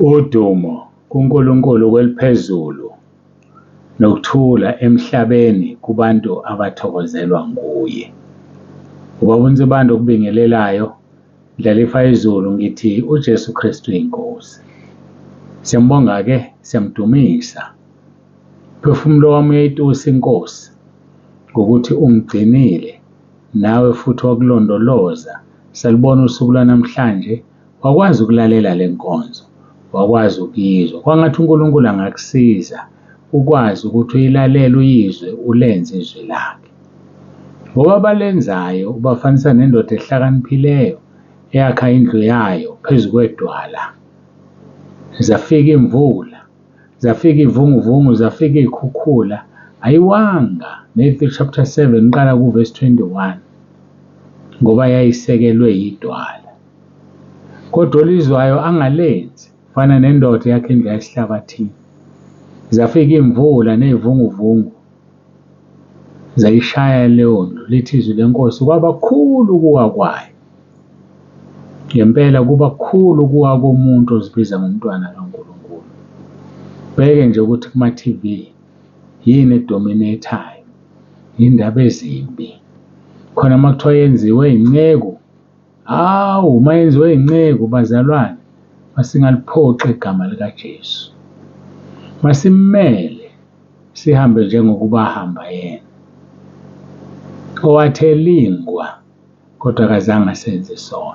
Udumo kuNkulunkulu kweliphezulu nokuthula emhlabeni kubantu abathokozelwa nguye. Ubaba uNsibande okubingelelayo, Ndlalifa yezulu, ngithi uJesu Kristu inkosi. Siyambonga-ke, siyamdumisa. Phefumulo wami uyayitusa inkosi ngokuthi ungigcinile nawe futhi wakulondoloza. Salibona usuku lwanamhlanje, wakwazi ukulalela le nkonzo, wakwazi ukuyizwa. Kwangathi uNkulunkulu angakusiza ukwazi ukuthi uyilalele uyizwe ulenze izwi lakhe. Ngoba abalenzayo ubafanisa nendoda ehlakaniphileyo eyakha indlu yayo phezu kwedwala. Zafika imvula, zafika ivunguvungu, zafika iy'khukhula, ayiwanga. Matthew chapter 7 uqala kuvesi 21, ngoba yayisekelwe yidwala. Kodwa olizwayo angalenzi, fana nendoda eyakha indlu yasihlabathini. Zafika imvula ney'vunguvungu, zayishaya leyo ndlu, lithi izwi lenkosi kwaba kukhulu ukuwa kwayo. Ngempela kuba kukhulu ukuwa komuntu ozibiza ngomntwana kaNkulunkulu. Bheke nje ukuthi kuma-TV yini edominate-ayo, indaba ezimbi. Khona uma kuthiwa yenziwe inceku, hawu uma yenziwe inceku bazalwane, masingaliphoxi igama likaJesu. Masimmele sihambe njengokuba ahamba yena. Owathi elingwa kodwa akazange asenze isono.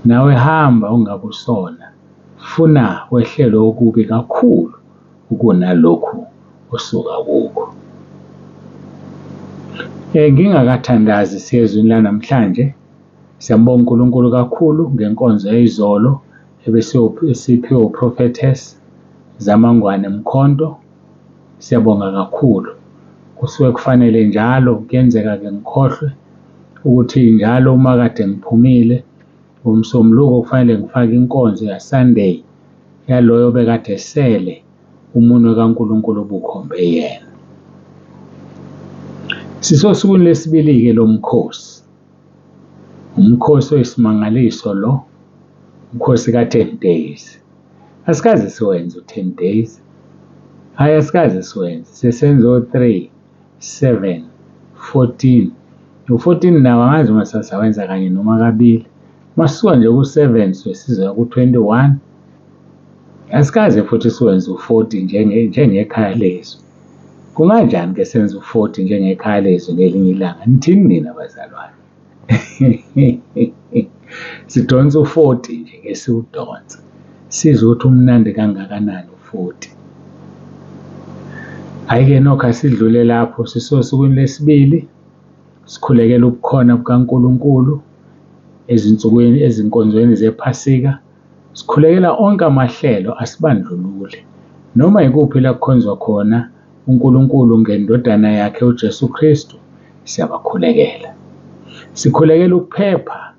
Nawe hamba ungabe usona, funa wehlelwe okubi kakhulu kunalokhu osuka kukho. Ngingakathandazi siye ezwini lanamhlanje, siyambonga uNkulunkulu kakhulu ngenkonzo yayizolo ebesiphiwe uProphetess Zamangwane Mkhonto. Siyabonga kakhulu. Kusuke kufanele njalo, kuyenzeka-ke ngikhohlwe ukuthi njalo uma kade ngiphumile ngoMsombuluko kufanele ngifake inkonzo ya-Sunday yaloyo obekade esele umunwe kaNkulunkulu obukhombe yena. Sisosukwini lesibili-ke lomkhosi. Umkhosi oyisimangaliso lo, umkhosi ka-10 days. Asikaze siwenze u-10 days. Hhayi, asikaze siwenze. Sesenze o-3, 7, 14. No-14 nawo angazi uma sasawenza kanye noma kabili. Masisuka nje ku-7 suke sizoya ku-21. Asikaze futhi siwenze u-40 njengekhaya lezwi. Kunganjani ke senze u-40 njengekhaya lezwi ngelinye ilanga? Nithini nina bazalwane? Sidonsa u-40 nje ke siwudonse. Sizwe ukuthi umnandi kangakanani u-40. Hhayi-ke nokho asidlule lapho, sisosukwini lesibili, sikhulekela ubukhona bukaNkulunkulu ezinsukwini ezinkonzweni zePhasika. Sikhulekela onke amahlelo, asibandlululi. Noma yikuphi la kukhonzwa khona uNkulunkulu ngendodana yakhe uJesu Kristu, siyabakhulekela. Sikhulekela ukuphepha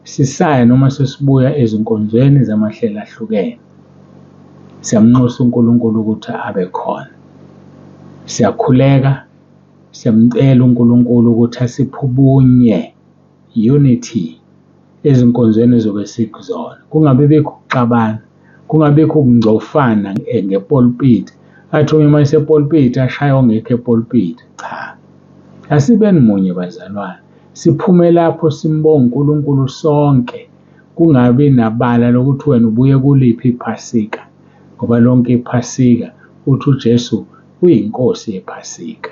sisaya noma sesibuya ezinkonzweni zamahlelo ahlukene. Siyamnxusa uNkulunkulu ukuthi abe khona. Siyakhuleka, siyamcela uNkulunkulu ukuthi asiphe ubunye, unity, ezinkonzweni ezobe sikuzona. Kungabi bikho ukuxabana, kungabikho ukungcofana ngepulpiti. Athi omunye uma esepulpiti ashaye ongekho epulpiti. Cha, asibeni munye bazalwane. Siphume lapho simbonga uNkulunkulu sonke, kungabi nabala lokuthi wena ubuye kuliphi iphasika, ngoba lonke iphasika uthi uJesu uyinkosi yephasika,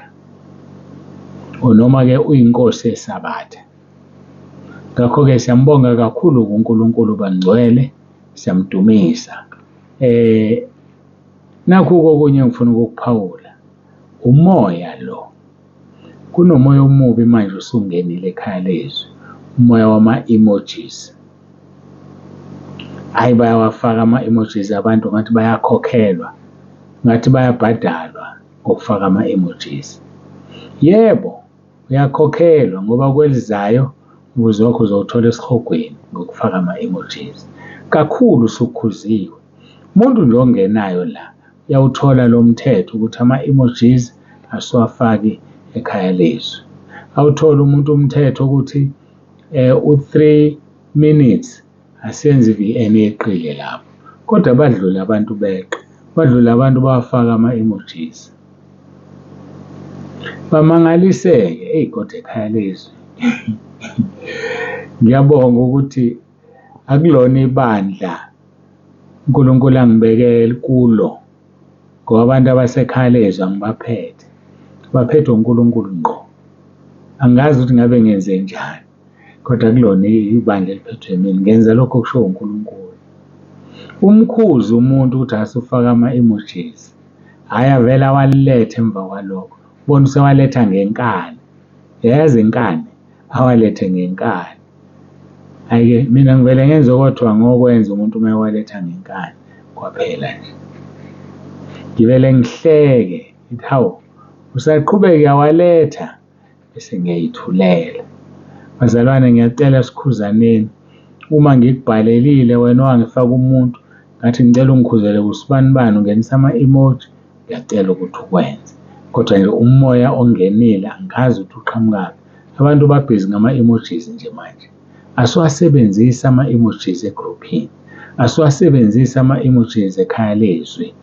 noma-ke uyinkosi yesabatha. Ngakho-ke siyambonga kakhulu kuNkulunkulu bangcwele, siyamdumisa. Nakhu okunye engifuna ukukuphawula, umoya lo. Kunomoya omubi manje osungenile ekhaya lezwi, umoya wama-emojis. Hhayi, bayawafaka ama-emojis abantu ngathi bayakhokhelwa, ngathi bayabhadalwa ngokufaka ama-emojis. Yebo, uyakhokhelwa ngoba kwelizayo umvuzo wakho uzowuthola esihogweni ngokufaka ama-emojis. Kakhulu usukhuziwe. Umuntu nje ongenayo la uyawuthola lo mthetho ukuthi ama-emojis asiwafaki ekhaya lezwi. Awuthole umuntu umthetho ukuthi u-3 minutes asenze i-VN eqile lapho. Kodwa badlule abantu beqe, badlule abantu bawafaka ama-emojis. Bamangaliseke, eyi kodwa ekhaya lezwi. Ngiyabonga ukuthi akulona ibandla uNkulunkulu angibeke kulo ngoba abantu abasekhaya lezwi angibaphethe, baphethwe uNkulunkulu ngqo. Angazi ukuthi ngabe ngenzenjani kodwa akulona ibandla eliphethwe yimina, ngenza lokho okushiwo uNkulunkulu. Umkhuze umuntu ukuthi akasufake ama-emojis, hhayi avele awalethe emva kwalokho, ubone usewaletha ngenkani. Uyayazi inkani? Awalethe ngenkani. Hhayi-ke mina ngivele ngenze kodwa ngokwenza umuntu uma ewaletha ngenkani kwaphela nje. Ngivele ngihleke ngithi hawu, usaqhubeka uyawaletha bese ngiyayithulela. Bazalwane, ngiyacela sikhuzaneni. Uma ngikubhalelile wena wangifaka umuntu ngathi ngicela ungikhuzele kusibanibani ungenisa ama-emoji, ngiyacela ukuthi ukwenze. Kodwa nje umoya ongenile angazi ukuthi uqhamukaphi. Abantu babhizi ngama-emojis nje manje. Asiwasebenzisi ama-emojis egruphini, asiwasebenzisi ama-emojis ekhaya lezwi.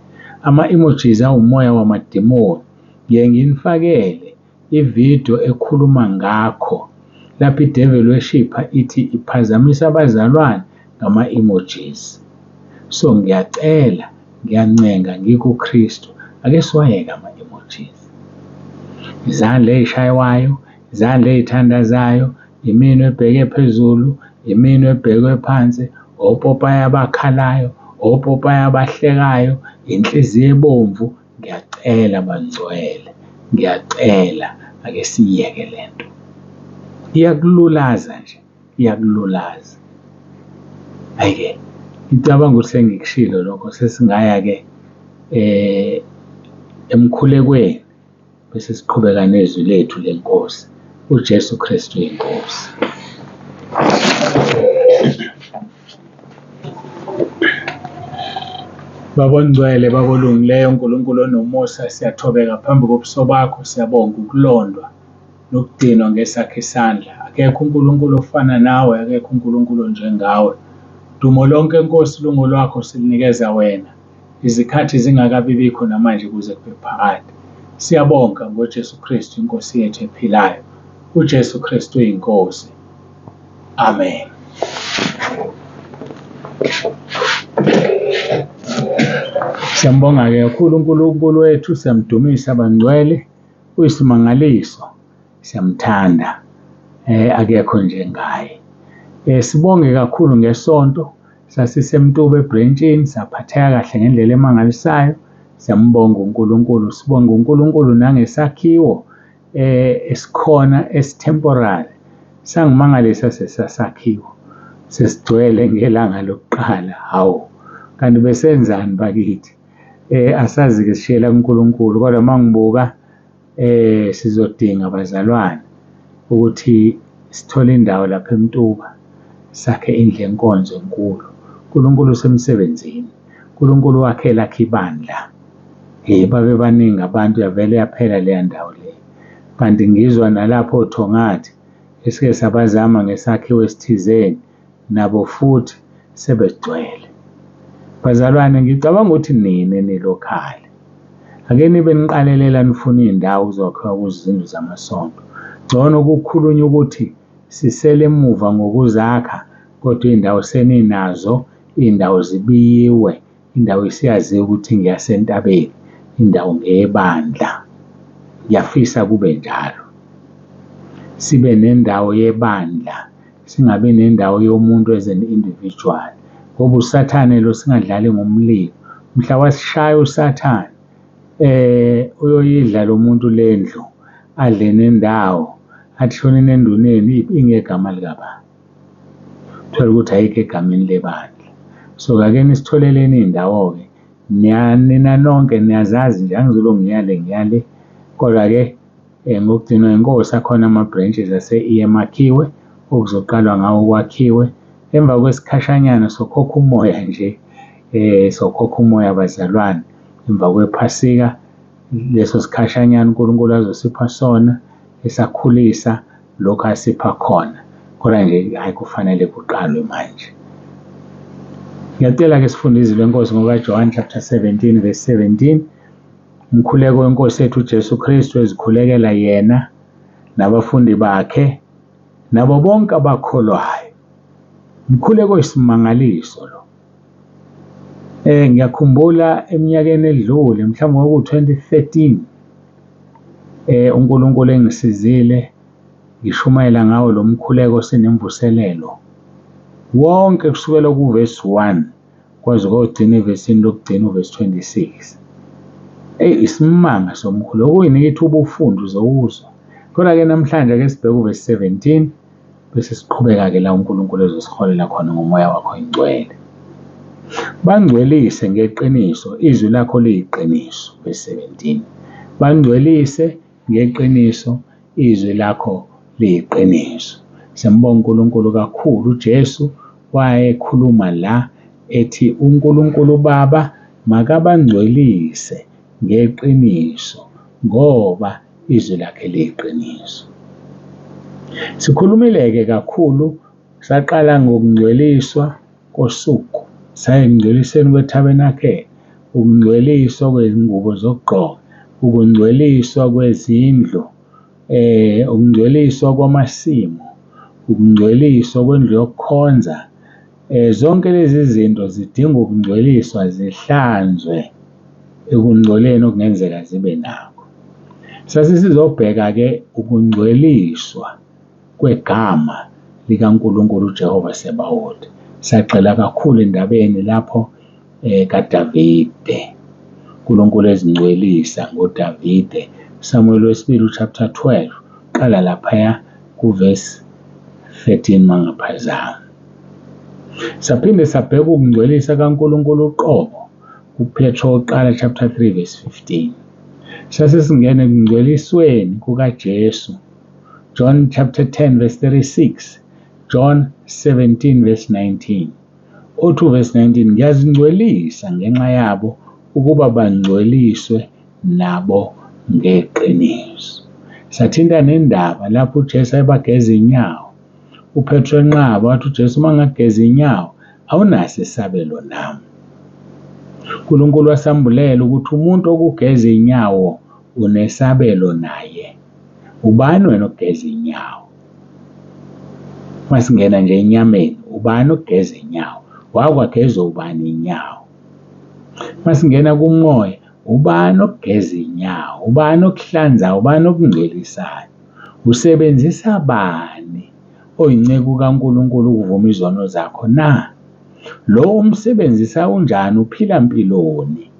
Ama-emojis awumoya wamadimoni. Ngiye nginifakele ividiyo ekhuluma ngakho lapho i-devil worshipper ithi iphazamisa abazalwane ngama-emojis. So ngiyacela, ngiyancenga ngikuKristu, ake siwayeke ama-emojis. Izandla ey'shaywayo, izandla ey'thandazayo, iminwe ebheke phezulu, iminwe ebhekwe phansi, opopayi abakhalayo, opopayi abahlekayo, inhliziyo ebomvu. Ngiyacela bangcwele, ngiyacela ake siyeke le nto. Iyakululaza nje, iyakululaza. Hhayi-ke, ngicabanga ukuthi sengikushilo lokho sesingaya-ke emkhulekweni bese siqhubeka nezwi lethu leNkosi. UJesu Kristu iNkosi. Baba ongcwele, Baba olungileyo, uNkulunkulu onomusa, siyathobeka phambi kobuso bakho, siyabonga ukulondwa nokugcinwa ngesakhe isandla. Akekho uNkulunkulu ofana nawe, akekho uNkulunkulu onjengawe. Dumo lonke Nkosi lungolwakho silinikeza wena. Izikhathi zingakabi bikho namanje kuze kube phakade. Siyabonga ngoJesu Kristu iNkosi yethu ephilayo. UJesu Kristu iNkosi. Amen. Siyambonga-ke kakhulu uNkulunkulu wethu, siyamdumisa bangcwele, uyisimangaliso, siyamthanda, akekho njengaye. Sibonge kakhulu ngesonto, sasiseMtuba ebrentshini, saphatheka kahle ngendlela emangalisayo, siyambonga uNkulunkulu, sibonga uNkulunkulu nangesakhiwo esikhona esi-temporary. Sangimangalisa sesasakhiwo sesigcwele ngelanga lokuqala, hawu kanti besenzani bakithi? Asazi-ke sishiyela kuNkulunkulu kodwa uma ngibuka sizodinga bazalwane ukuthi sithole indawo lapha eMtuba sakhe indlu yenkonzo enkulu. uNkulunkulu usemsebenzini, uNkulunkulu wakhe elakhe ibandla. Babe baningi abantu yavele yaphela leya ndawo le. Kanti ngizwa nalapho oThongathi esike sabazama ngesakhiwo esithizeni nabo futhi sebegcwele. Bazalwane, ngicabanga ukuthi nina enilokhali ake nibe niqalelela nifuna iy'ndawo kuzokhiwa kuzo izindlu zamasonto. Ngcono kukhulunywe ukuthi sisele emuva ngokuzakha kodwa iy'ndawo seninazo, iy'ndawo zibiyiwe, indawo isiyaziwa ukuthi ngeyasentabeni, indawo ngeyebandla. Ngiyafisa kube njalo. Sibe nendawo yebandla, singabi nendawo yomuntu as an individual. Ngoba uSathane lo singadlali ngomlilo. Mhla wasishaya uSathane uyoyidla lo muntu lendlu, adle nendawo, athi shoneni enduneni ingegama likabani. Uthole ukuthi ayikho egameni lebandla. So ake nisitholeleni iy'ndawo-ke, nina nonke niyazazi nje, angizulo ngiyale ngiyale. Kodwa-ke ngokugcinwa inkosi akhona ama-branches ase-EM akhiwe, okuzoqalwa ngawo kwakhiwe. Emva kwesikhashanyana sokhokha umoya nje, sokhokha umoya bazalwane. Emva kwephasika leso sikhashanyana uNkulunkulu azosipha sona esakhulisa lokhu asipha khona. Kodwa nje hhayi kufanele kuqalwe manje. Ngiyacela-ke sifunde izwi lenkosi ngokaJohn chapter 17 verse 17. Umkhuleko wenkosi yethu uJesu Kristu ezikhulekela yena nabafundi bakhe nabo bonke abakholwayo. Umkhuleko oyisimangaliso lo. Ngiyakhumbula eminyakeni edlule mhlawumbe kwaku-2013 uNkulunkulu engisizile ngishumayela ngawo lo mkhuleko sinemvuselelo wonke kusukela kuvesi 1 kwaze kogcina evesini lokugcina uvesi 26. Eyi, isimanga somkhuleko okuyinika ithuba ufunde uzowuzwa. Kodwa-ke namhlanje ake sibheke uvesi 17 bese siqhubeka-ke la uNkulunkulu ezosiholela khona ngomoya wakho oyingcwele. Bangcwelise ngeqiniso, izwi lakho liyiqiniso. Verse 17. Bangcwelise ngeqiniso, izwi lakho liyiqiniso. Siyambonga uNkulunkulu kakhulu. UJesu wayekhuluma la ethi uNkulunkulu Baba makabangcwelise ngeqiniso ngoba izwi lakhe liyiqiniso. Sikhulumile-ke kakhulu, saqala ngokungcweliswa kosuku, saya ekungcwelisweni kwethabernakele, ukungcweliswa kwezingubo zokugqoka, ukungcweliswa kwezindlu, ukungcweliswa kwamasimu, ukungcweliswa kwendlu yokukhonza. Zonke lezi zinto zidinga ukungcweliswa, zihlanzwe ekungcoleni okungenzeka zibe nakho. Sase sizobheka-ke ukungcweliswa kwegama likaNkulunkulu uJehova Sebawoti. Sagxila kakhulu endabeni lapho kaDavide, uNkulunkulu ezingcwelisa ngoDavide. Samuel wesibili chapter 12, qala laphaya kuvesi 13 mangaphazami. Saphinde sabheka ukungcwelisa kaNkulunkulu uqobo kuPetro wokuqala chapter 3 verse 15. Sase singena ekungcwelisweni kukaJesu. John chapter 10 verse 36, John 17 verse 19. Uthi verse 19, ngiyazingcwelisa ngenxa yabo ukuba bangcweliswe nabo ngeqiniso. Sathinta nendaba lapho uJesu ebageza inyawo. UPetro enqaba wathi uJesu uma ngageza inyawo awunaso isabelo nami. uNkulunkulu wasambulela ukuthi umuntu okugeza inyawo unesabelo naye. Ubani wena okugeza inyawo? Masingena nje enyameni, ubani okugeza inyawo? Wakwageza ubani inyawo? Masingena kumoya, ubani okugeza inyawo? Ubani okuhlanzayo? Ubani okungcwelisayo? Usebenzisa bani oyinceku kaNkulunkulu ukuvuma izono zakho na? Lo umsebenzisa unjani? Uphila mpiloni?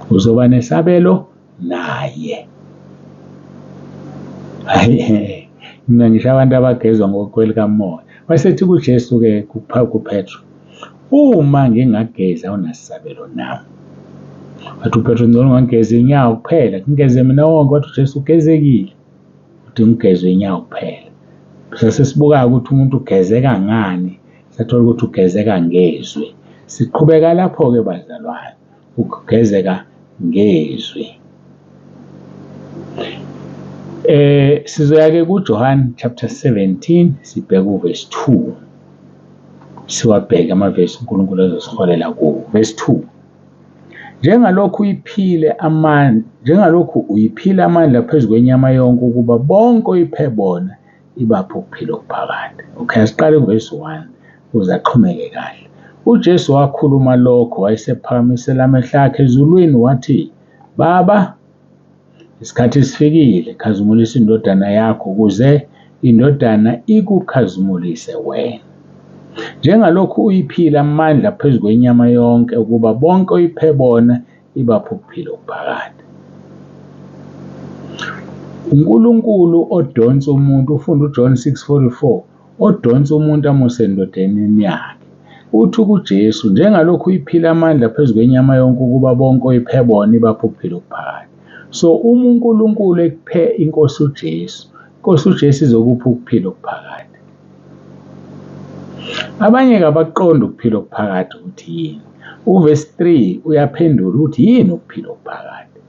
Uzoba nesabelo naye. Hayi, mina ngisho abantu abagezwa ngokwelikamoya. Wayesethi kuJesu-ke kuPetro, uma ngingageza awunasabelo nami. Wathi uPetro, ngcono ungangigeza inyawo kuphela, ngigeze mina wonke. Wathi uJesu, ugezekile, udinga ugezwe inyawo kuphela. Sase sibuka ukuthi umuntu ugezeka ngani, sathola ukuthi ugezeka ngezwi. Siqhubeka lapho-ke bazalwane, ukugezeka ngezwi. Sizoya-ke kuJohn chapter 17 sibheke uverse 2. Siwabheke amavesi uNkulunkulu azosiholela kuwo. Verse 2. Njengalokhu uyiphile amandla, njengalokhu uyiphile amandla phezu kwenyama yonke ukuba bonke oyiphe bona ibaphe ukuphila okuphakade. Okay, asiqale kuvesi 1 ukuze axhumeke kahle. UJesu wakhuluma lokho wayesephakamisela amehlo akhe ezulwini wathi, Baba, isikhathi sifikile, khazimulisa indodana yakho ukuze indodana ikukhazimulise wena. Njengalokhu uyiphile amandla phezu kwenyama yonke ukuba bonke oyiphe bona ibaphe ukuphila okuphakade. uNkulunkulu odonsa umuntu, ufunda uJohn 6:44, odonsa umuntu amuse endodaneni yakhe. Uthi kuJesu, njengalokhu uyiphile amandla phezu kwenyama yonke ukuba bonke oyiphe bona ibaphe ukuphila okuphakade. So uma uNkulunkulu ekuphe inkosi uJesu, inkosi uJesu izokupha ukuphila okuphakade. Abanye-ke abakuqondi ukuphila okuphakade ukuthi yini. Uvesi 3 uyaphendula ukuthi yini ukuphila okuphakade.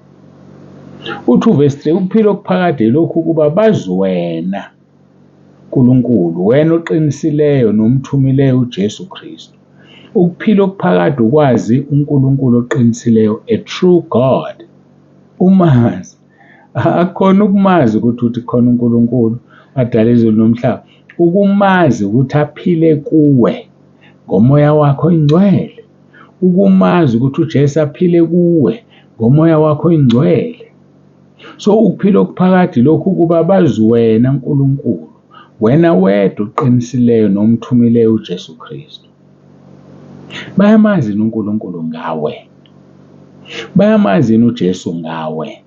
Uthi uvesi 3 ukuphila okuphakade lokhu ukuba bazi wena Nkulunkulu, wena oqinisileyo nomthumileyo uJesu Kristu. Ukuphila okuphakade ukwazi uNkulunkulu oqinisileyo, a true God. Umazi. Akukhona ukumazi ukuthi uthi khona uNkulunkulu wadala izulu nomhlaba. Ukumazi ukuthi aphile kuwe ngomoya wakho oyingcwele. Ukumazi ukuthi uJesu aphile kuwe ngomoya wakho oyingcwele. So ukuphila okuphakade lokhu kuba bazi wena Nkulunkulu, wena wedwa oqinisileyo nomthumileyo uJesu Kristu. Bayamazi uNkulunkulu ngawe. Bayamazi uJesu ngawe.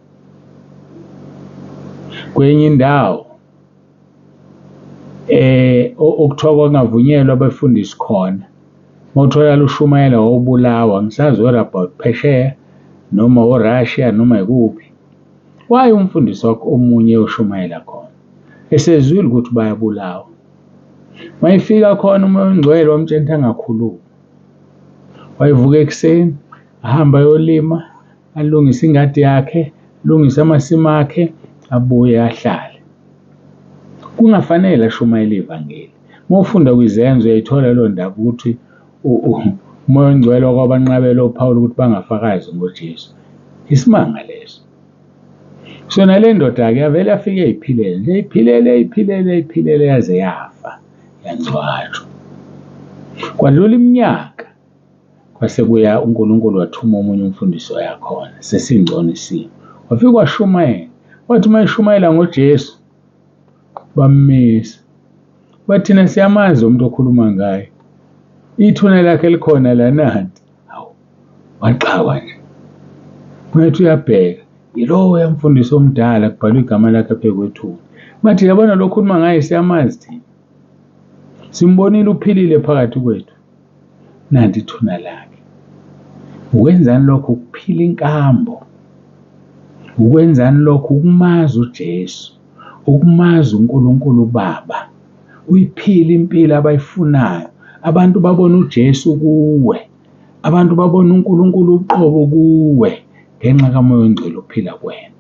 Kwenye indawo okuthiwa kwakungavunyelwa abefundisi khona mawutholakala ushumayela wawubulawa ngisazi what about phesheya noma oRussia noma ikuphi. Waye umfundisi wakho omunye oshumayela khona esezwile ukuthi bayabulawa. Mayefika khona uMoya oNgcwele wamtshela ukuthi angakhulumi. Wayevuka ekuseni ahambe ayolima alungise ingadi yakhe, alungise amasimu akhe, abuye ahlale. Kungafanele ashumayele ivangeli. Uma ufunda kwizenzo uyayithola leyo ndaba ukuthi uMoya oNgcwele wakwabanqabela oPawulu ukuthi bangafakazi ngoJesu. Isimanga leso. So nale ndoda-ke yavele yafike iyiphilele nje, iphilele, iphilele, iphilele yaze yafa, yangcwatshwa. Kwadlula iminyaka kwase kuya uNkulunkulu wathuma omunye umfundisi wayakhona, sesingcono isimo. Wafika washumayela, wathi uma eshumayela ngoJesu bammisa. Bathi thina siyamazi umuntu okhuluma ngaye, ithuna lakhe likhona la nanti. Hawu, waxakwa nje. Uyathi uyabheka, yiloya mfundisi omdala kubhalwe igama lakhe phezu kwethuna. Bathi yabona lo okhuluma ngaye siyamazi thina. Simbonile uphilile phakathi kwethu. Nanti ithuna lakhe. Ukwenzani lokho? Ukuphila inkambo. Ukwenzani lokho? Ukumazi uJesu. Ukumazi uNkulunkulu uBaba. Uyiphile impilo abayifunayo. Abantu babona uJesu kuwe. Abantu babona uNkulunkulu uqobo kuwe ngenxa kaMoya oNgcwele ophila kuwena.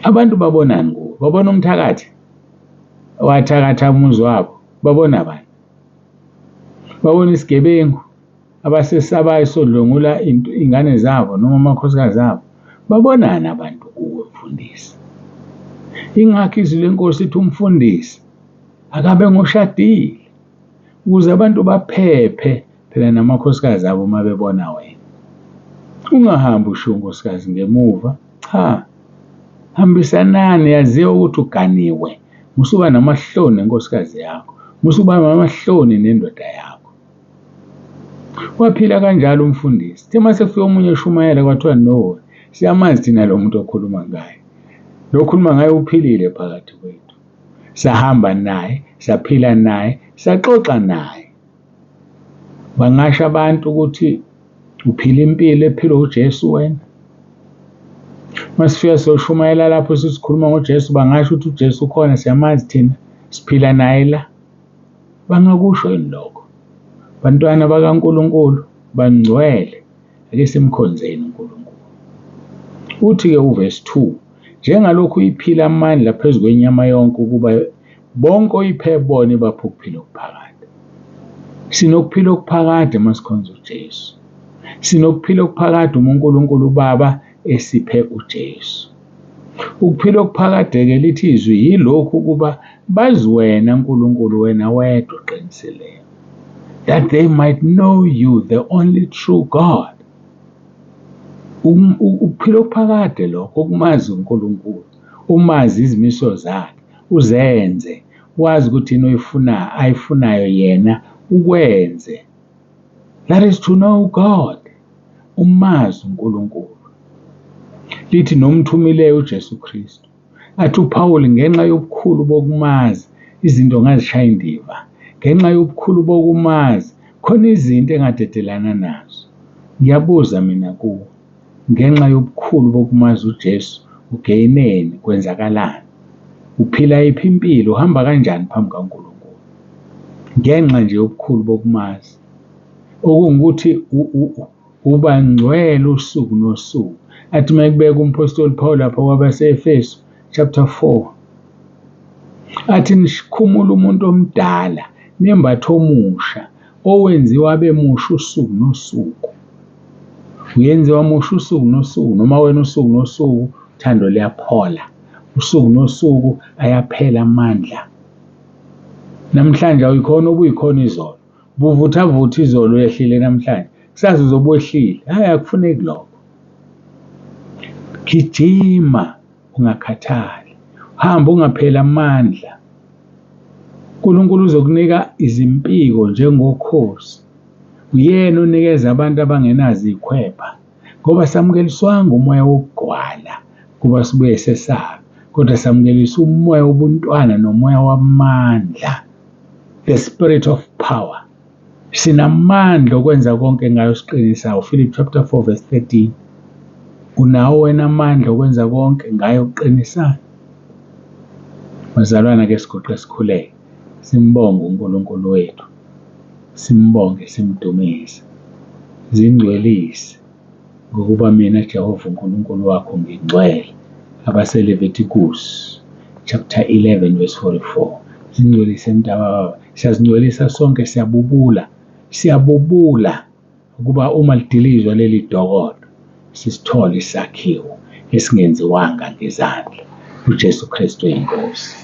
Abantu babonani kuwe? Babona umthakathi owathakatha umuzi wabo? Babona bani? Babona isigebengu abasesabayo sodlwengula iy'ngane zabo noma amakhosikazi abo. Babonani abantu kuwe mfundisi? Ingakho izwi lenkosi ithi umfundisi akabe ngoshadile ukuze abantu baphephe phela namakhosikazi abo uma bebona wena. Ungahambi ushiye unkosikazi ngemuva, cha. Hambisanani, yaziwa ukuthi uganiwe. Musuba namahloni nenkosikazi yakho, musuba namahloni nendoda yakho. Waphila kanjalo umfundisi. Kuthe uma sekufika omunye eshumayela kwathiwa no, siyamazi thina lo muntu okhuluma ngaye. Lo okhuluma ngaye uphilile phakathi kwethu. Sahamba naye, saphila naye, saxoxa naye. Bangasho abantu ukuthi uphila impilo ephilwa uJesu wena. Uma sifika siyoshumayela lapho sisikhuluma ngoJesu, bangasho ukuthi uJesu ukhona, siyamazi thina, siphila naye la. Bangakusho yini lokho? Bantwana bakaNkulunkulu bangcwele, ake simkhonzeni uNkulunkulu. Uthi-ke uvesi 2, njengalokhu uyiphile amandla phezu kwenyama yonke ukuba bonke oyiphe bona ibaphe ukuphila okuphakade. Sinokuphila okuphakade uma sikhonza uJesu. Sinokuphila okuphakade uma uNkulunkulu uBaba esiphe uJesu. Ukuphila okuphakade-ke lithi izwi yilokhu ukuba bazi wena Nkulunkulu wena wedwa oqinisileyo. That they might know you the only true God. Ukuphila okuphakade lokho ukumazi uNkulunkulu, umazi izimiso zakhe, uzenze, wazi ukuthi yini oyifuna ayifunayo yena ukwenze. That is to know God. Umazi uNkulunkulu. Lithi nomthumileyo uJesu Kristu. Athi uPawuli ngenxa yobukhulu bokumazi izinto ngazishaya indiva. Ngenxa yobukhulu bokumazi khona izinto engadedelana nazo. Ngiyabuza mina kuwe, ngenxa yobukhulu bokumazi uJesu ugeyineni, kwenzakalani? Uphila yiphi impilo, uhamba kanjani phambi kaNkulunkulu? Ngenxa nje yobukhulu bokumazi. Okungukuthi uba ngcwele usuku nosuku. Athi uma ekubeka umphostoli Paul lapha kwabaseEfesu chapter 4 athi nikhumula umuntu omdala nembathe omusha. owenziwa abe musha usuku nosuku. Uyenziwa musha usuku nosuku, noma wena usuku nosuku uthando luyaphola, usuku nosuku ayaphela amandla. Namhlanje awuyikhona obuyikhona izolo, ubuvuthavutha izolo uyehlile namhlanje, kusasa uzobe wehlile. Hhayi, akufuneki lokho. Gijima ungakhathali, hamba ungapheli amandla. UNkulunkulu uzokunika izimpiko njengokhozi. Uyena onikeza abantu abangenazo iy'khwepha ngoba samukeliswanga umoya wokugwala kuba sibuye sesabe, kodwa samukeliswa umoya wobuntwana nomoya wamandla, the spirit of power. Sinamandla okwenza konke ngayo osiqinisayo, Philip chapter 4 verse 13. Unawo wena amandla okwenza konke ngayo okuqinisayo. Bazalwana ke siguqe sikhuleke, simbonge uNkulunkulu wethu, simbonge simdumise. Zingcwelise ngokuba mina Jehova uNkulunkulu wakho ngingcwele. AbaseLevitikus chapter 11 verse 44. Zingcwelise mntakababa, siyazingcwelisa sonke siyabubula, siyabubula ukuba uma lidilizwa leli dokodo sisithole isakhiwo esingenziwanga ngezandla, uJesu Kristu eyiNkosi.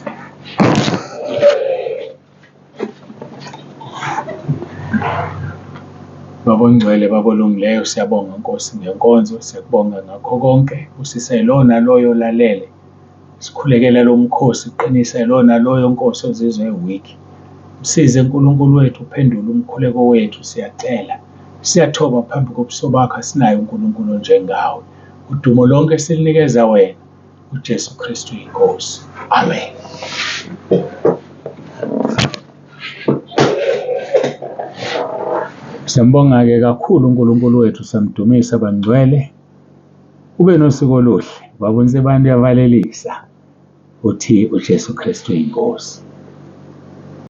Baba oNgcwele, Baba olungileyo, siyabonga Nkosi ngenkonzo, siyakubonga ngakho konke. Busisa yilowo naloyo olalele. Sikhulekela lo mkhosi, qinisa yilowo naloyo Nkosi ozizwa e-weak. Msize Nkulunkulu wethu, uphendule umkhuleko wethu, siyacela. Siyathoba phambi kobuso bakho, asinaye uNkulunkulu onjengawe. Udumo lonke silinikeza wena. uJesu Kristu iNkosi. Amen. Siyambonga-ke kakhulu uNkulunkulu wethu, siyamdumisa bangcwele. Ube nosuku oluhle. Baba uNsibande uyavalelisa. Uthi uJesu Kristu iNkosi.